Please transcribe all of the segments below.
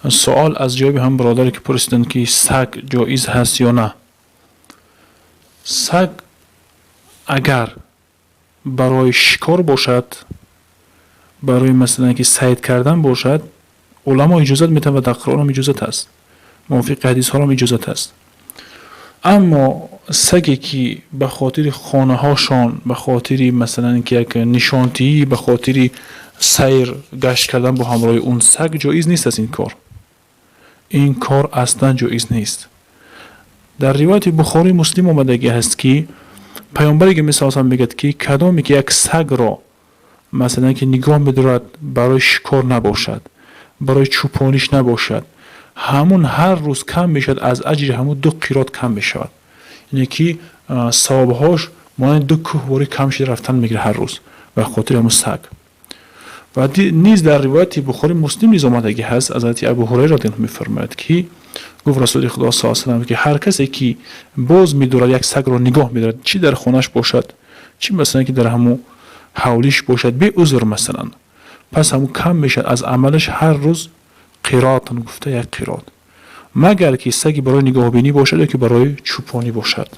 Суол аз ҷониби ҳам бародаре, ки пурсиданд, ки саг ҷоиз ҳаст ё на. Саг агар барои шикор бошад, барои, масалан, ки сайд кардан бошад, уламо иҷозат метаванд ва дар Қуръонам иҷозат аст, мувофиқи ҳадисҳоам иҷозат аст. Аммо саге, ки ба хотири хонаҳошон, ба хотири, масалан, ки як нишонтиҳӣ, ба хотири сайр гашт кардан бо ҳамроҳи он саг, ҷоиз нест аст ин кор. Ин кор аслан ҷоиз нест. Дар ривояти Бухории Муслим омадагӣ ҳаст, ки паёмбаре ки мисол мегӯяд, ки кадоме ки як сагро, масалан, ки нигоҳ медорад, барои шикор набошад, барои чӯпониш набошад, ҳамун ҳар рӯз кам мешавад аз аҷри ҳамун 2 қирот кам мешавад, яъне ки савобҳош монанди ду кӯҳворӣ кам шуда рафтан мегирад ҳар рӯз ба хотири ҳамун саг. Ва низ дар ривояти Бухори Муслим низ омадагӣ ҳаст, аз ҳазрати Абу Ҳурайра мефармояд, ки гуфт Расули Худо с салам, ки ҳар касе ки боз медорад, як сагро нигоҳ медорад, чӣ дар хонаш бошад, чӣ, масалан, ки дар ҳамун ҳавлиш бошад, беузр, масалан, пас ҳамун кам мешавад аз амалаш ҳар рӯз қиротан гуфта як қирот, магар ки саги барои нигоҳбинӣ бошад ё ки барои чӯпонӣ бошад.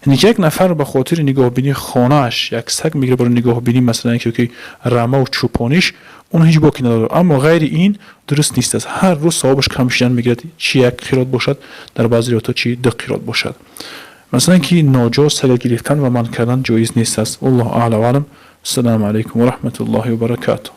Яъне ки як нафар ба хотири нигоҳбинии хонааш як саг мегирад барои нигоҳбинӣ, масалан, ки рамаву чӯпониш, он ҳеҷ боки надорад. Аммо ғайри ин дуруст нест аст. Ҳар рӯз савобаш кам шудан мегирад, чи як қирот бошад, дар баъзе ривоятҳо чи 2 қирот бошад. Масалан, ки ноҷоз сага гирифтан ва манъ кардан ҷоиз нест аст. Аллоҳу аълам. Ассалому алайкум ва раҳматуллоҳи ва баракатуҳ.